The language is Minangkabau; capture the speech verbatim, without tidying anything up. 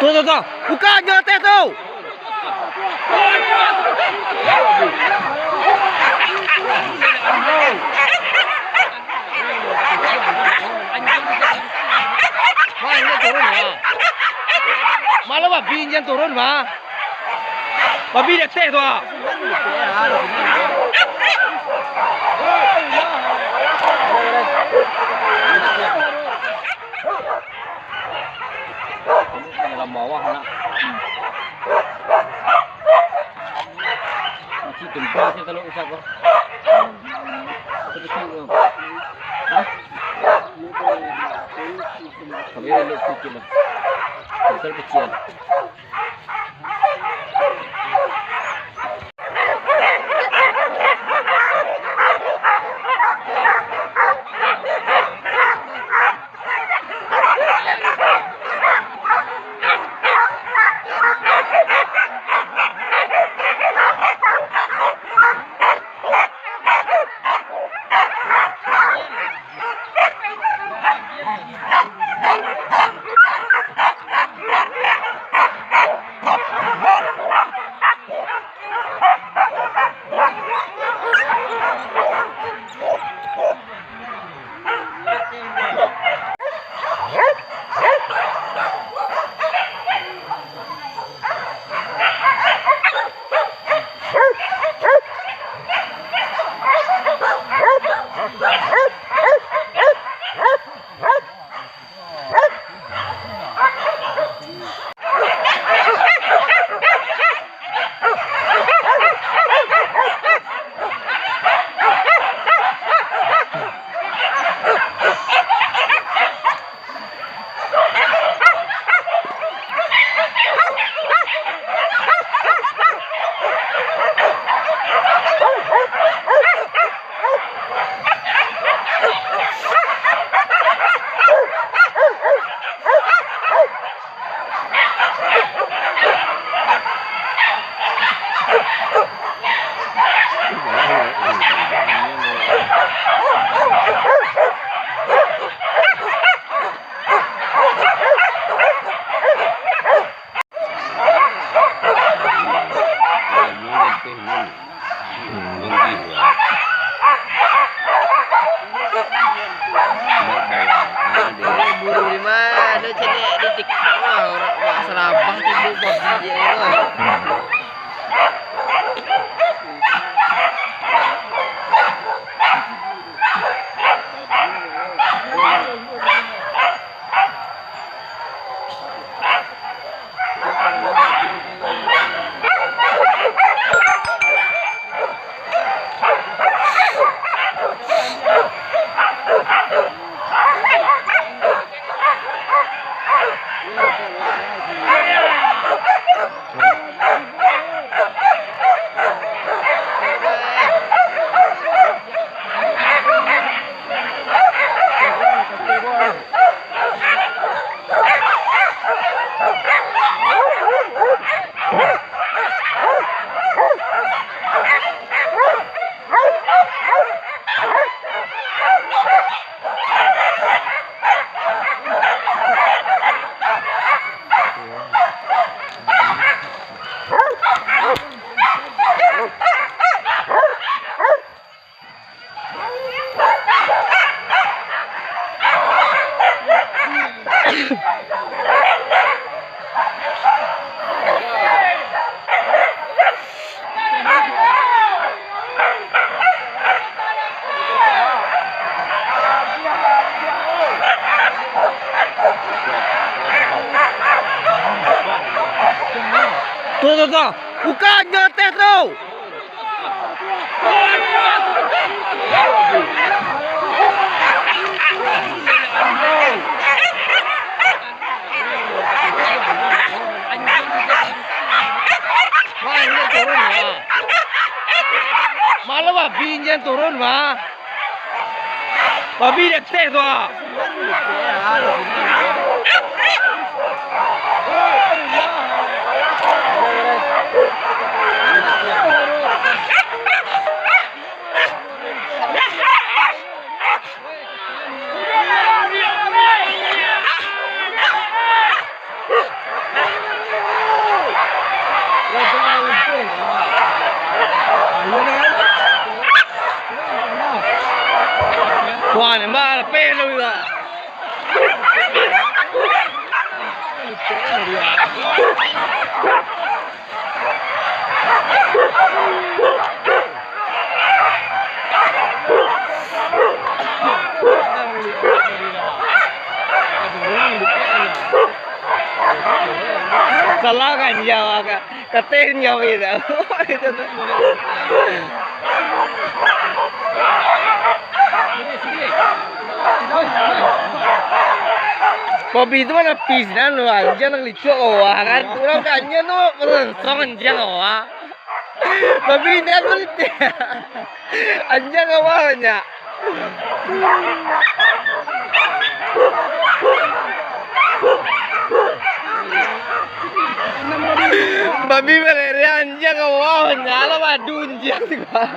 Tu, tu, tu. Buka jo ateh tu. Wah, injak turun, wah. Malah babi injak turun, wah. Babi di ateh tu, ah. Dalam bawah, nak. Masih gempa sih kalau usap, kok. Terus, hah? Tapi elok kecil lah. Besar kecil. Buru di ma, ado caliak di TikTok lah, urang mak sarabah tu, buru babi je lah. Tu, tu, tu. Buka jo ateh tu. Malah babi injak turun, Bang. Babi di ateh tu, ah. Peh lo juga. Salah kan jawab, Kak? Kateh nyawa itu. Babi itu mana pis nan, wah, anjiang nan licuak, wah, kan. Urang kanyan tu, merengsong anjiang, wah. Babi ini kan berhenti. Anjiang, wah, banyak. Babi malaria, anjiang, wah, banyak lah, waduh, anjiang tu, wah.